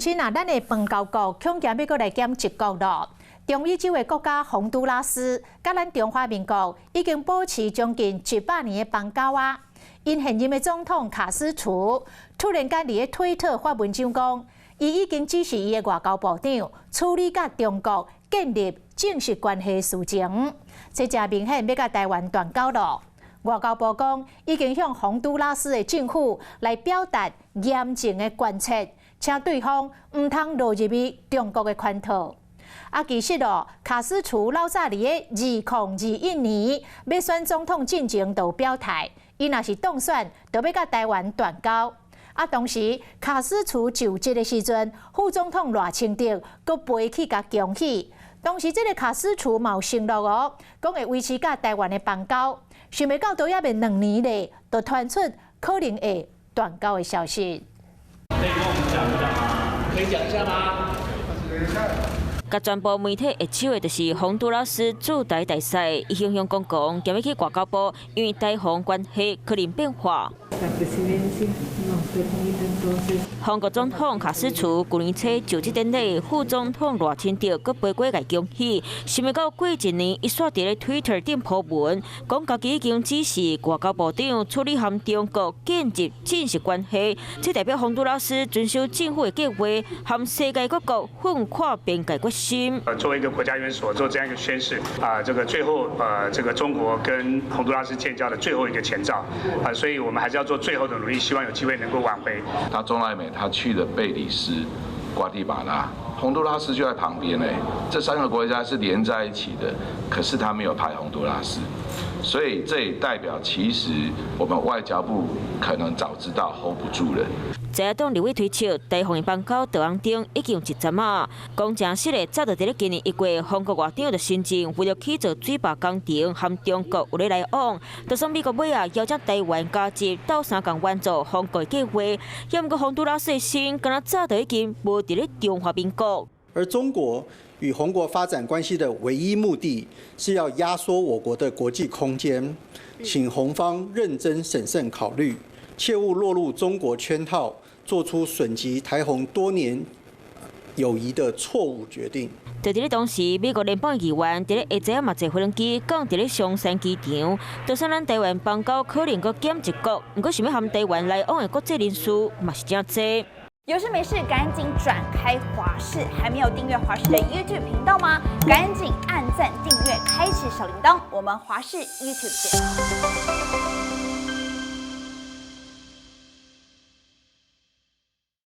親啊，咱的邦交國恐驚欲閣來減一國囉。中美洲的國家洪都拉斯，佮咱中華民國已經保持將近100年的邦交啊。𪜶現任的總統卡斯楚突然間佇咧推特發文章講，伊已經指示伊的外交部長處理佮中國建立正式關係事情，這誠明顯欲佮台灣斷交囉。外交部講，已經向洪都拉斯的政府來表達嚴正的關切，請對方毋通落入去中國的圈套。啊，其實哦，卡斯楚老早佇咧2021年欲選總統進前就表態，伊若是當選，就欲佮台灣斷交。啊，當時卡斯楚就職的時陣，副總統賴清德閣飛去共恭喜。當時這个卡斯楚嘛有承諾哦，講會維持佮台灣的邦交。想袂到都猶未2年咧，就傳出可能會斷交的消息。可以跟我們講一下嗎？可以講一下嗎？共全部媒體握手的，就是洪都拉斯駐台大使，伊雄雄講講，今日去外交部，因為台洪關係可能變化。洪國總統卡斯楚舊年初就職典禮，副總統賴清德閣飛過來恭喜。想袂到過一年，伊煞佇咧 Twitter 頂鋪文，講家己已經指示外交部長處理和中國建立正式關係，這代表洪都拉斯遵守政府的計劃，和世界各國奮跨邊界決心。作為一個國家元首做這樣一個宣示，啊，這個最後，這個中國跟洪都拉斯建交的最後一個前兆，啊，所以我們還是要做最後的努力，希望有機會能夠挽回。他中拉美，他去了貝里斯、瓜地馬拉、洪都拉斯就在旁邊呢，這三個國家是連在一起的，可是他沒有派洪都拉斯，所以這也代表其實我們外交部可能早知道 hold 不住了。在野黨立委推測，台洪的邦交斷紅燈已經有一針仔，講誠實的，早就佇咧今年1月，洪國外長就申請為著起造水壩工程，和中國有咧來往，就算美國尾仔邀請台灣加入鬥相共援助洪國計劃，猶毋過洪都拉斯的心，敢若早就已經無佇咧中華民國。而中國與洪國發展關係的唯一目的，是要壓縮我國的國際空間，請洪方認真審慎考慮，切勿落入中國圈套，做出損及台洪多年友誼的錯誤決定。就佇咧當時，美國聯邦議員佇咧下晝嘛坐飛機降佇咧松山機場，就算咱台灣邦交可能閣減一國，毋過想欲和台灣來往的國際人士嘛是誠濟。有事沒事趕緊轉開華視，還沒有訂閱華視的 YouTube 頻道嗎？趕緊按讚訂閱，開啟小鈴鐺。我們華視 YouTube 見。